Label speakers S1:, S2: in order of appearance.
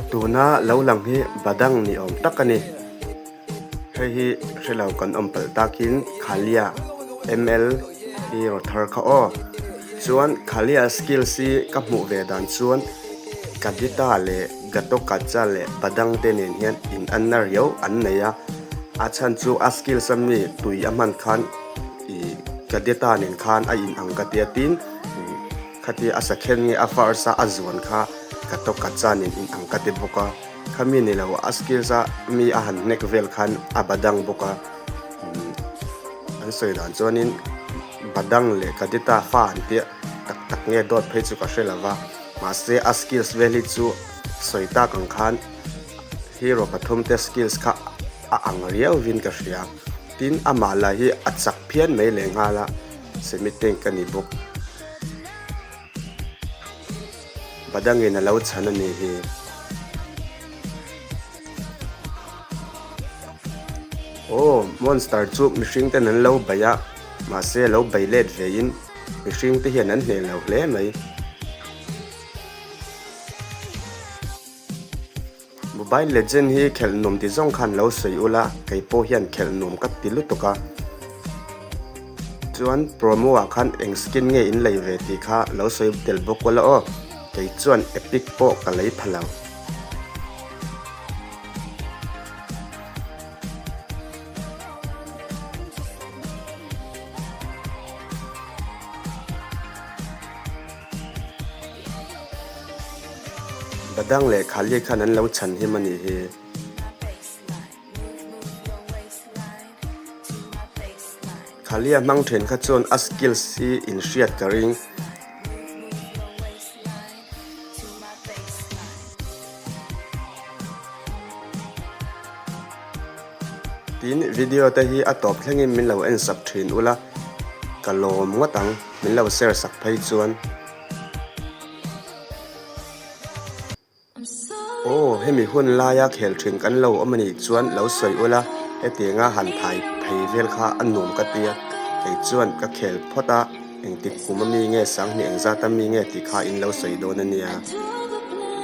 S1: Tuna lo lang hi Badang ni awm tak a ni. Hei hi hrelo kan awm palh takin Khalia ML hi raw thar kha aw. Chuan Khalia skills hi ka hmuh ve dan chuan Kadita leh Gatotkaca leh Badang te nen hian in anna riau an nei a. A chhan chu a skills a mi tui a hman khan ih Kadita nen khan a in ang ka tia tin Khatia a sakhen nge a first a a zuan kha Gatotkaca nen in ang ka ti bawk a. Khami ni lo a skills a mi a han hnek vel khan a badang bawk a an sawi dan chuanin badang leh kadita fa an tia tak tak nge dawt phei chu ka hre lo va mahse a skills vel hi chu sawi tak ang khan hero pathum te skills kha a ang riau vin ka hria tin amah lah hi a chak phian mai leh nghal a semi tank a ni bawk. Badangin a lo chhan a nih hi. Aw, monster chu mihring ten an lo bei a, mahse a lo bei let ve in mihring te hian an hneh lo hle mai. Mobile Legend hi khelh nuam ti zawng khan lo sawi ula, kei pawh hian khelh nuam ka ti lutuk a. Chuan promo ah khan eng skin nge in lei ve tih kha lo sawi tel bawk ula aw, kei chuan epic pawh ka lei pha lo. Badang leh Khali khan an lo chhan him a nih hi. Khali a hmang then kha chuan a skills hi in hriat ka ring. Tin, video te hi a tawp thlengin min lo en sak thin ula, ka lawm ngawt ang, min lo share sak phei chuan. Aw, hemi hun laia khel thin kan lo awm a nih chuan lo sawi ula, hetianga han thai phei vel kha a nuam ka tia, kei chuan ka khel phawt a, engtik kum a mi nge, sanghnih engzat a mi nge tih kha in lo sawi dawn a nia.